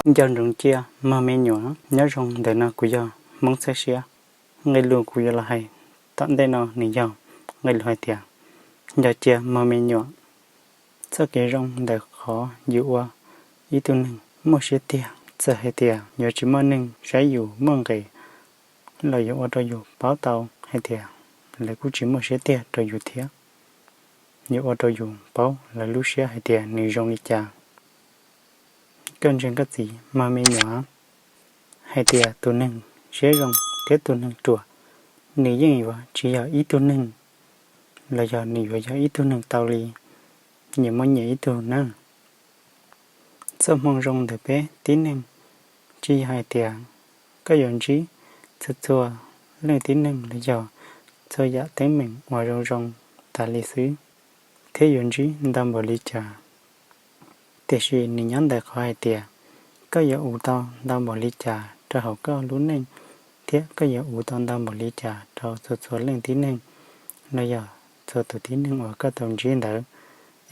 Nco ntsoov cia mog me nyuam, nyob zoo, ntawm no kuv yog Hmoob Txhawb Siab. Nqe lus kuv yuav los hais tom ntej no nws yog nqe lus hais tias nco cia mog me nyuam. Txoj kev zoo ntawm qhov yus ua ib tug neeg muaj siab tiag, txawm hais tias yuav tsis muaj neeg saib yus muaj nqis los yuav ua rau yus paub tau hais tias lawv kuj tsis muaj siab tiag rau yus thiab. Yuav ua rau yus paub lawv lub siab hais tias nws zoo li cas. Koj ntseeg koj txiv mog me nyuam, hais tias tus neeg siab zoo thiab tus neeg ruam, nws yeej yuav tsis yog ib tug neeg, los yog nws yuav yog ib tug neeg tau li nyias muaj nyias ib tug na. Txoj hmoo zoo ntawm peb tib neeg tsis yog hais tias koj yuav ntsib txhua txhua leej tib neeg los yog txhua yam teeb meem uas zoo zoo tas li xwb, thiab yuav ntsib ntau npaum li cas. Tiam sis nws nyob ntawm qhov hais tias koj yuav ua tau ntau npaum li cas rau hauv koj lub neej, thiab koj yuav ua tau ntau npaum li cas rau txhua txhua leej tib neeg los yog txhua tus tib neeg uas koj tau ntsib ntawd,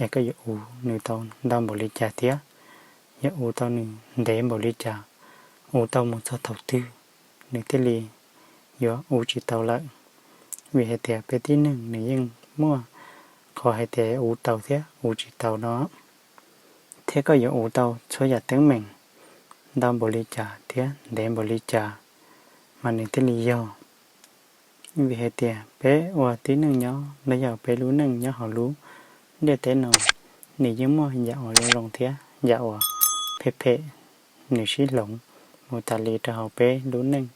es koj yuav ua nws tau ntau npaum li cas thiab yuav ua tau nws ntev npaum li cas, ua tau mus txog thaum twg nws thiaj li yuav ua tsis tau lawm. Vim hais tias peb tib neeg nws yeej muaj qhov hais tias ua tau thiab ua tsis tau no, thiab koj yuav ua tau txhua yam teeb meem ntau npaum li cas thiab ntev npaum li cas mas nws thiaj li yog. Vim hais tias peb ua tib neeg nyob los yog peb lub neej nyob hauv lub ntiaj teb no, nws yeej muaj yam uas zoo zoo thiab yam uas phem phem, nws sib hloov mus tas li rau hauv peb lub neej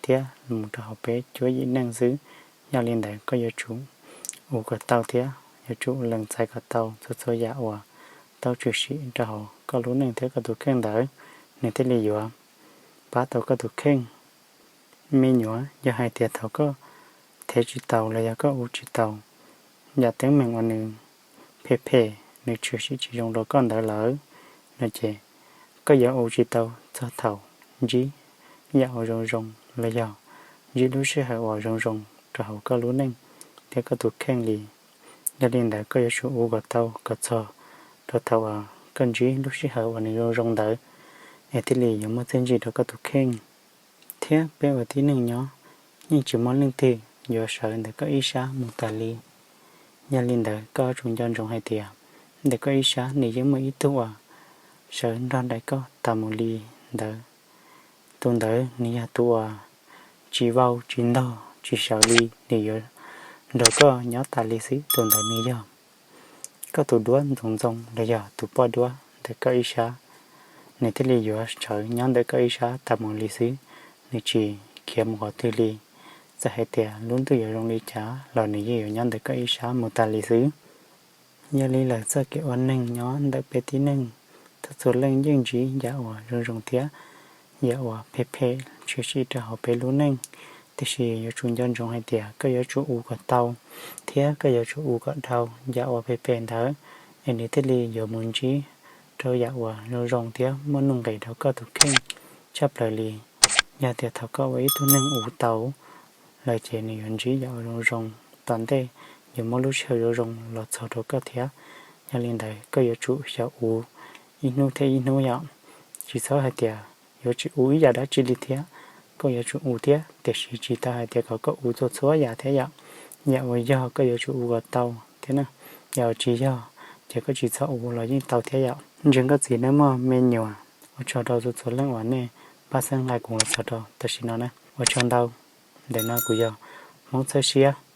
thiab mus rau hauv peb cuab yim neej xwb. Yog li ntawd koj yuav tsum ua kom tau thiab yuav tsum lees txais kom tau txhua txhua yam uas tau tshwm sim rau hauv koj lub neej thiab koj tus kheej ntawd, nws thiaj li yuav pab tau koj tus kheej. Me nyuam, yog hais tias thaum koj thev tsis taus los yog koj ua tsis taus yam teeb meem uas nws phem phem, nws tshwm sim tsis zoo rau koj ntawd lawm no ces koj yuav ua tsis tau txog thaum ntsib yam uas zoo zoo los yog ntsib lub sij hawm uas zoo zoo rau hauv koj lub neej thiab koj tus kheej li. Yog li ntawd koj yuav tsum ua kom tau kom txog rau thaum uas koj ntsib lub sij hawm uas nws zoo zoo ntawd, es thiaj li yuav muaj txiaj ntsig rau koj tus kheej. Thiab peb ua tib neeg nyob, yeej tsis muaj leej twg yuav sawv ntawm koj ib sab mus tas li. Yog li ntawd koj yuav tsum nco ntsoov hais tias ntawm koj ib sab nws yeej muaj ib tug uas sawv nrog nraim koj tas mus li ntawd. Tus ntawd nws yog tus uas tsis vau tsis ntog tsis sawv li, nws yuav nrog koj nyob tas li xwb. Tus ntawd nws yog koj tus duab ntxoov ntxoo los yog tus poj duab ntawm koj ib sab, nws thiaj li yuav sawv nyob ntawm koj ib sab tas mus li xwb, nws tsis khiav mus qhov twg li. Txawm hais tias lub ntuj yuav zoo li cas los nws yeej yuav nyob ntawm koj ib sab mus tas li xwb. Yog li lawm txoj kev ua neeg nyob ntawm peb tib neeg, txhua txhua leej yeej ntsib yam uas zoo zoo thiab yam uas phem phem tshwm sim rau hauv peb lub neej, tiam sis yuav tsum nco ntsoov hais tias koj yuav tsum ua kom tau thiab koj yuav tsum ua kom dhau yam uas phem phem ntawd, es nws thiaj li yuav mus ntsib rau yam uas zoo zoo thiab muaj nuj nqis rau koj tus kheej tshaj plaws li. Yog tias thaum koj ua ib tug neeg ua tau lawm ces nws yuav ntsib yam uas zoo zoo tom ntej, yuav muaj lub sij hawm zoo zoo los txog rau koj thiab. Yog li ntawd koj yuav tsum xyaum ua ib hnub thiab ib hnub yom. Tsis txhob hais tias yuav tsis ua ib yam dab tsi li thiab, koj yuav tsum ua thiab, tiam sis tsis tau hais tias kom koj ua txhua txhua yam thiab yom. Yam uas yog koj yuav tsum ua kom tau thiab na, yam uas tsis yog ces koj tsis txhob ua los yeej tau thiab yom. Ntseeg koj txiv nawb mog me nyuam. Ua tsaug rau txhua txhua leej uas nej pab txhawb nqa kuv los txog rau tam sim no na, ua tsaug ntau. Ntawm no kuv yog Hmoob Txhawb Siab.